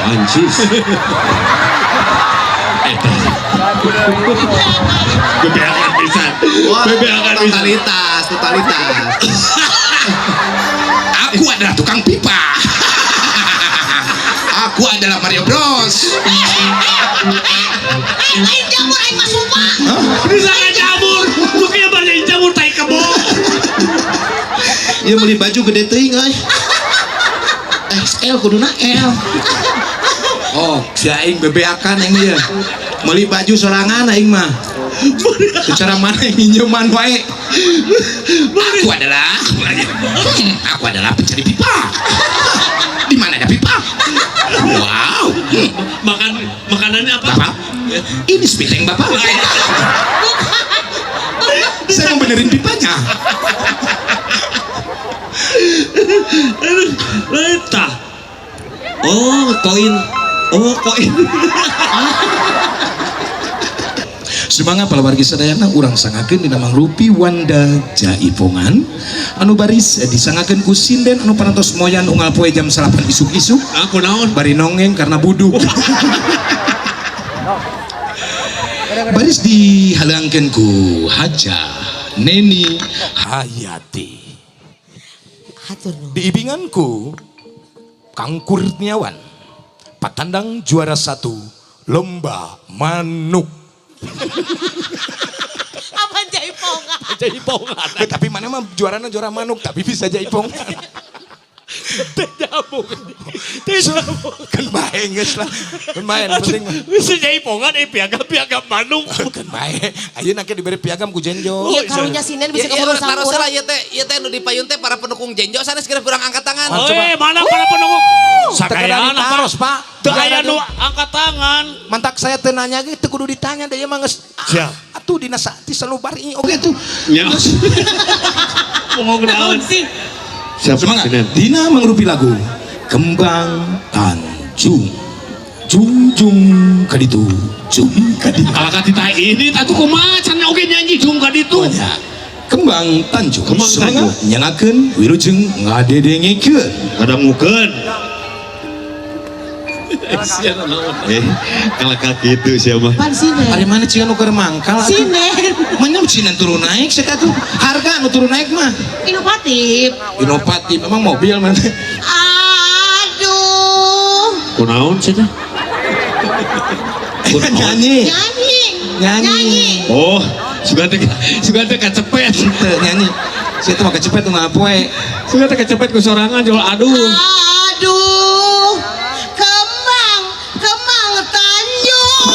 Ancis. Eta. Bebeakan pisan. Bebeakan pisan. Totalitas, totalitas. Aku adalah tukang pipa. Aku adalah Mario Bros. Aing jamur aing mah sumpah. Disangka jamur. Lu kira banyak jamur tai kebo. Ieu beli baju gede teuing euy. XL kuduna L. Oh, si aing bebeakan aing ieu. Meuli baju sorangan aing mah. Secara mana nginjeman wae. Aku adalah aku adalah pencari pipa. Di mana ada pipa? Wow. Makan makanannya apa? Bapak, ini spiteng bapak. Saya mau benerin pipanya. Eta. Oh, koin. Oh, koin. Semangat para wargi sadayana urang sangakeun dina mangrupi Wanda Jaipongan anu baris disangakeun ku sinden anu parantos moyan unggal poe jam 8 isuk-isuk. Aku naon? Bari nongeng karena buduk. Baris dihalangkeun ku Haja Neni Hayati. Hatur nuhun. Diibinganku Kang Kurniawan, patandang juara 1 lomba manuk. Apa jaipongan? Jaipongan. Tapi mana mah juarana juara manuk, tapi bisa jaipongan. Teh jamur. Teh jamur. Kan bae geus lah. Kan bae nu penting mah. Bisa jaipongan piagam-piagam manuk. Kan bae. Ayeuna ke diberi piagam ku Jenjo. Iya karunya sinden bisa Ya, keburu taruh sampura. lah ieu teh nu di payun teh para pendukung Jenjo sanes kira kurang angkat tangan. Oh, coba. Mana para pendukung? Sakayana ditaros, Pak. Teu aya nu angkat tangan. Mantak saya teu nanya ge teu kudu ditanya da ieu mah geus. Siap. Atuh dina saat salubar ini oge tuh. Ya. Mau naon? Sih. Siap. Semangat. Dina mengrupi lagu Kembang Tanjung. Jung jung kaditu, jung kaditu. Kalau kata ini tatu kumaha can oge nyanyi jung kaditu. Oh, ya. Kembang Tanjung. Kembang Semangat Tanjung. nyangakeun wilujeng ngadedengekeun. Ngadangukeun. Kalau kaki itu siapa? Pan sinden. Ari mana ciga nu keur mangkal atuh? Sinden. Manyam cina turun naik sih tuh. Harga nu turun naik mah. Inovatif. Inovatif memang mobil mah. Aduh. Kunaon sih teh? Nyanyi. Nyanyi. Nyanyi. Oh, suka teh kecepet. Teu nyanyi. Sia teh mah kecepet nu poe. Suka teh kecepet ku sorangan jual aduh. Aduh. Kembang, Kembang Tanjung.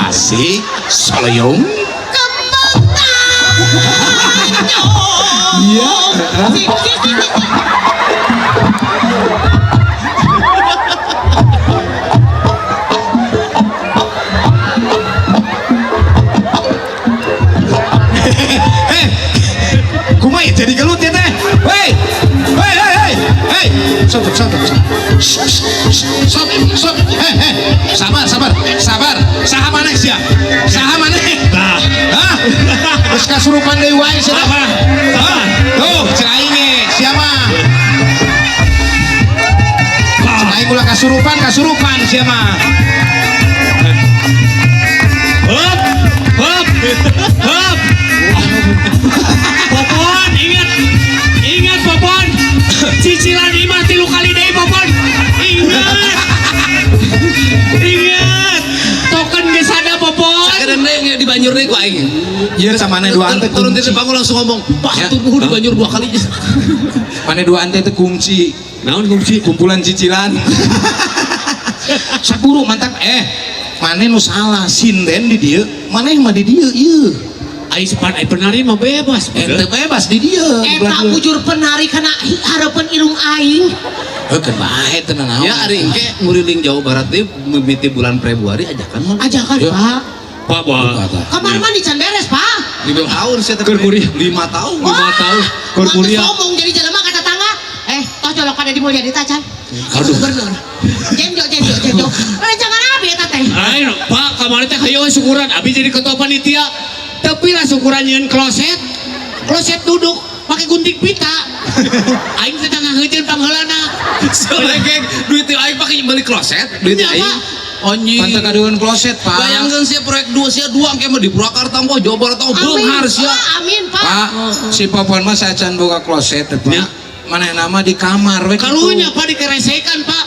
Asik, soleong. Kembang Tanjung. Iya. Si, si, si, si. Kumaha jadi gelut ya teh? Hei. Hei, hei, hei. Hei, stop, stop, stop. Stop, stop. Hei, hei. Sabar, sabar, sabar. Saha maneh sia? Saha maneh? Tah. Hah? Geus kasurupan deui wae sia. Sabar. Hah? Tuh, cek aing ge, sia mah. Cek aing ulah kasurupan, kasurupan sia mah. Hop, hop, hop. Popon, ingat, ingat Popon. Cicilan imah 3 kali deui Popon. Ingat, ingat. Token geus ada Popon. Sakedeun deui di Banjur deui ku aing. Ieu samane dua ante Turun kunci. di panggung langsung ngomong, "Pak, Ya. tubuh di Banjur 2 kali." Mane dua ante teh kunci. Naon kunci? Kumpulan cicilan. Saburu mantak mane nu salah sinden di dieu, maneh mah di dieu ieu. Ai sepan ai penari mah bebas. Ente bebas di dieu. Eta bujur penari kana hareupeun irung aing. Heuh keun bae teu nanaon. Ya ari engke nguriling Jawa Barat deui mimiti bulan Februari ajakan mah. Ajakan, Ya. Pak. Pak, Pak. Kamar mandi can beres, Pak. 5 tahun saya teh. Keur kuliah. 5 tahun. 5 tahun. Keur Mah kuliah. ngomong jadi jelema ka tetangga. Toh colok kada di Mulyadi tacan. Aduh. Gubernur. Jenjo, jenjo, jenjo. Rencangan abi eta teh. Ayo, Pak, kamari teh hayo syukuran. Abi jadi ketua panitia. Tapi lah syukuran nyieun kloset. Kloset duduk. Make gunting pita. Aing teh ngaheujeun pangheulana. Soalnya duit aing pake beli kloset, duit Iya, aing. Pak. Anjing. Pantai kaduan kloset, Pak. Bayangkan sih proyek dua sia dua engke mah di Purwakarta mah Jawa Barat mah beunghar sia. Ah, amin, Pak. Pak, si Popon mah sacan boga kloset teh, Pak. Ya. Manehna mah di kamar we kitu. Karunya Pak dikeresekan Pak.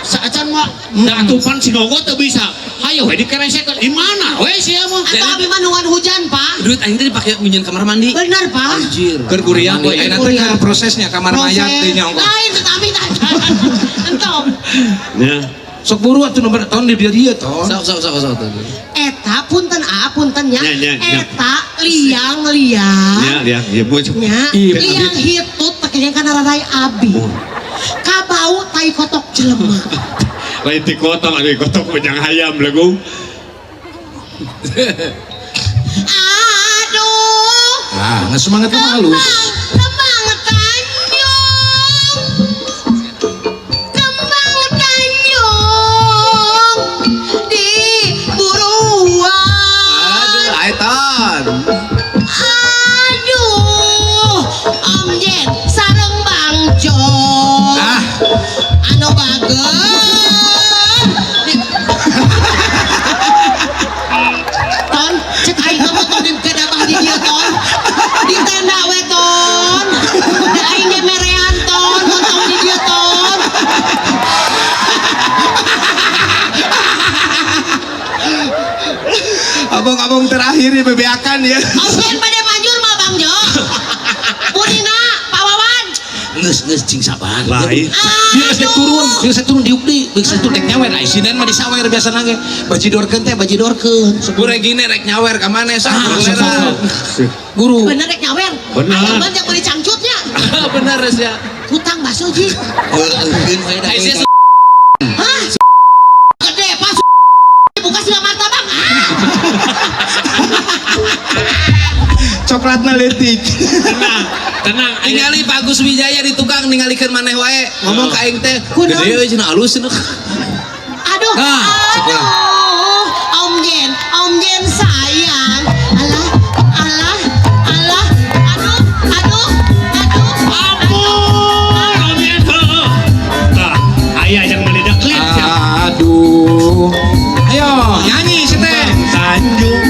Saacan mah da atupan si Gogo teu bisa. Hayo we dikeresekan. Di mana we sia mah? Atau abi mah nungguan hujan, Pak. Duit aing teh dipake minjem kamar mandi. Bener, Pak. Anjir. Keur guriang Mandi. ayeuna teh keur prosesnya kamar mayat teh nya ongkoh. Lain tetapi entong. Ya. Sok buru atuh nomor tahun di dieu ton. Sok sok sok sok. Eta punten a punten nya. Ya, ya, ya. Eta liang-liang. Ya, ya, ya bu. Nya, Iya, liang hitut tekenya kana rarai abi. Kabau tai kotok jelema. Lain ti kotok, aduh kotok panjang hayam lagu. Aduh. Ah, nggak semangat mah halus. Kembang Tanjung. Kembang Tanjung di buruan. Aduh, Aitan. Aduh, Om Jen sareng Bang Jo. Ah, Anu bager. Ton, cek aing mah motor di kedabah di dieu ton. Di tenda we ton. Da aing ge merean ton, montong di dieu ton. Abang-abang terakhir ya bebeakan ya. Om Jen pada manjur mah Bang Jo. Budina, Pak Wawan. Geus geus cing sabar. Lain. Dia geus dek turun, dia geus turun diuk di, geus turun dek nyawer. Ai sinen mah disawer biasana ge. Bajidorkeun teh bajidorkeun. Bu Regine rek nyawer ka maneh sok. Ah, sok, sok, sok. Guru. Bener rek nyawer. Bener. Aya banget yang beli cangcutnya. Bener ya. Hutang bakso ji. Heueuh we da. Ai sia Hah? Gede pas buka sih martabak. Ah. Coklatna leutik. Tenang, tenang. Ningali Pak Agus Wijaya di tukang ningalikeun maneh wae. Ngomong ka aing teh, Kunaon? gede euy cenah alus cenah. Aduh, Ah, sekolah. aduh, Om Jen sayang. Alah, alah, alah, aduh, aduh, aduh. Ampun, Om Jen. Heeh. Tah, aya yang meledak klip. Aduh. Ayo nyanyi sih teh. Tanjung.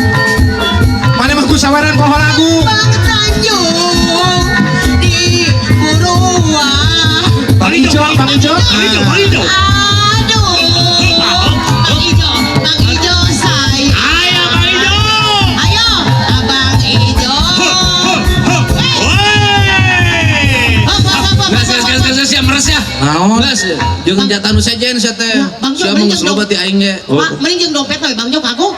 Mana mah ku sawaran poho lagu. Bang Tanjung di buruan. Bang Ijo, Bang Ijo. Bang Ijo, Bang Ijo. Aduh, Bang Ijo sayang. Ayo, Bang Ijo. Ayo, Abang Ijo. Woi. Hop, hop, hop, hop, Geus geus hop, geus hop. geus sia meres ya. Naon? Geus jeung jatah nu sejen sia teh. Bang Jo, Sia mah mending geus loba ti aing ge. Pak, mending jeung dompet we Bang Jo kagu.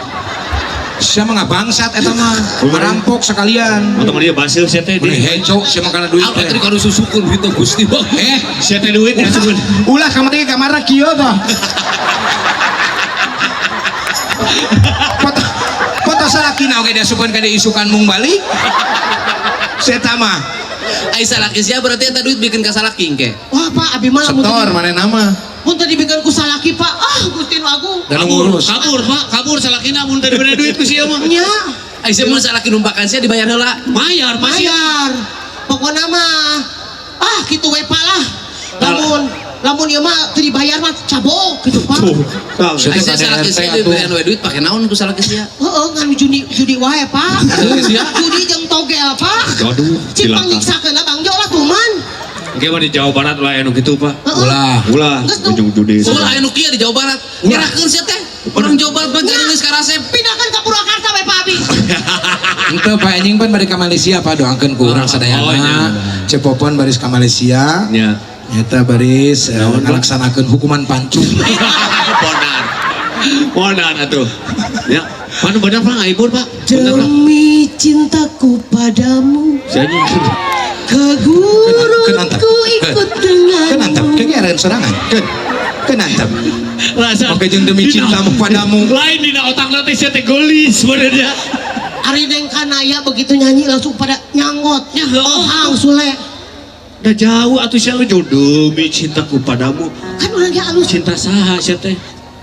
Sia mah ngabangsat eta mah. Merampok sekalian. Untung dia baseuh sia teh. Meni heco sia mah kana duit Aku teh. tadi kalau susukeun gitu Gusti Bang. Eh, Sia teh duit ya susun. ulah kamar ieu kamarna kieu tah. Foto foto salakina oge diasupkeun ka dieu isukan mung balik. Seta mah Ai salaki sia berarti eta duit bikin ka salaki engke. Wah, Pak, abi mah lamun setor teu manehna mah. mun teu dibikeun ku salaki, Pak. Ah, Gusti nu agung. Dan ngurus. Kabur, Pak. Kabur salakina mun teu dibere duit ku sia mah. Nya, Ai sia mun salaki numpakan sia dibayar heula. Mayar, Pak sia. bayar. Pokona mah ah kitu we Pak lah. Lamun lamun ieu mah teu dibayar mah cabok gitu, Pak. Tuh. Tah. Sia Ai teh sia salaki KDRT sia atuh. diberian we duit pake naon ku salaki sia. Heeh, ngan judi judi wae, Pak. Salaki sia. Judi jeung togel, Pak. Aduh, Cik cilaka. pangnyiksakeun lah Bang Jo lah tuman. Engke mah di Jawa Barat lah anu kitu, Pak. Heeh. Ulah. Ulah, Geus tuh. ujung judi. Ulah anu kieu di Jawa Barat. Nyerahkeun sia teh. Orang Jawa Barat mah geus karasep. Pindahkeun ka Purwakarta we Pak Abi. Henteu Pak anjing pan bari ka Malaysia Pak doakeun ku urang Oh, sadayana. iya. Cepopon baris ka Malaysia. Nya. Nyata baris Naon, Pak? ngalaksanakeun hukuman pancung. Bonar. Bonar atuh. Ya. Mana bener Pak ngahibur Pak? Bener Pak. Demi cintaku padamu, Sia nya. ke guruku ikut Keun antep, denganmu. keun sorangan. Keun. Keun antep. Rasa Oke jeung demi cintamu padamu. Lain dina otak teh sia teh gelis sebenarnya. Ari Neng Kanaya begitu nyanyi langsung pada nyanggot. Ya, heeh. Ohang Sule. Udah jauh atuh sia jauh demi cintaku padamu. Kan urang ge alus Cinta saha sia teh?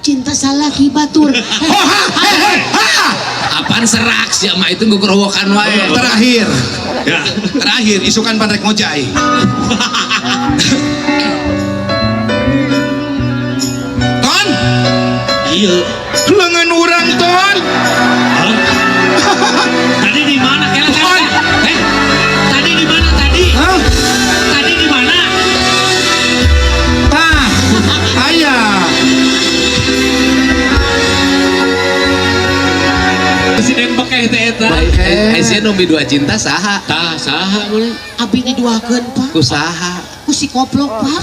cinta salaki batur. Oh, ha, he, he, ha. Apaan serak sih sama itu gugorowokan wae. Terakhir. Ya. Terakhir isukan pan rek ngojay. Ton, Iya. leungeun urang Ton. Hah? Tadi di mana? Kela, kela, Ton. Eh, tadi di mana tadi? Hah? Tadi di mana? Tah. Aya. Presiden bekeh teh eta. Ai nu dua cinta saha? Tah, saha mana? Abi diduakeun, Pak. Ku saha? Ku si koplok, Pak.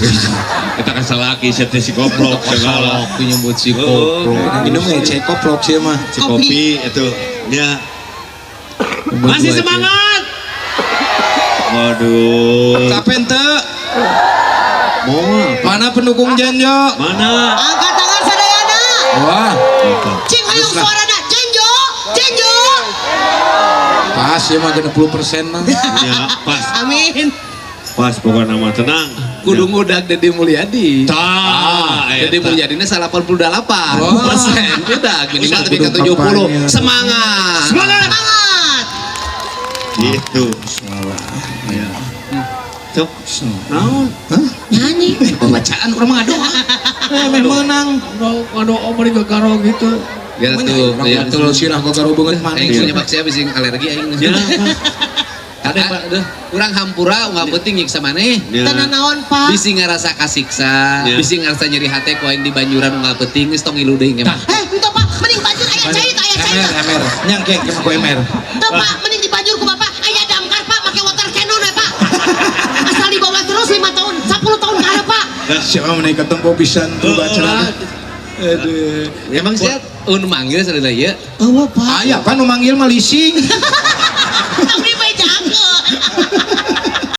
Kita kan salaki sia teh si koplok segala. Aku nyebut si koplok. Minum ngece koplok sih mah. Si kopi itu. Ya. Masih semangat. Waduh. Capek ente. Moal. Mana pendukung Jenjo? Mana? Angkat tangan sadayana. Wah, Cing hoyong suarana. Jenjo, Jenjo. pas ya mah 60% mah. Ya, pas. Amin. Pas pokoknya mah tenang. Kudu ngudag Deddy Mulyadi. Tah, Deddy eta. Mulyadi ini 88% udah minimal tapi ke Kudu 70. kampanye. Semangat. Semangat. Semangat. Gitu. Ya. Cok. Naon? Nyanyi. Pembacaan urang mah ngadoa. Eh, meh menang. Aduh, omong gagaro gitu. Ya tuh, ya Betul sirah gagaro banget maneh. Aing punya baksia bisa alergi aing. Ya. Ada urang hampura nggak penting nyiksa maneh. Ya. Tenan naon, Pak? Bisi ngarasa kasiksa, Ya. bisi ngarasa nyeri hate ku aing di banjuran nggak penting geus tong ngilu deui mah. Eh, entah Pak, mending banjur aya cai teh aya cai. Emer, emer. Nyang kek ke ku emer. Entah Pak, mending dibanjur ku Bapak aya damkar Pak, make water cannon we Pak. Asal dibawa terus 5 tahun, 10 tahun ke hareup Pak. Siapa meneh ketempo pisan tuh baca. Aduh. Emang sih un manggil salila ieu. Eueuh Pak. Aya pan nu manggil mah leasing.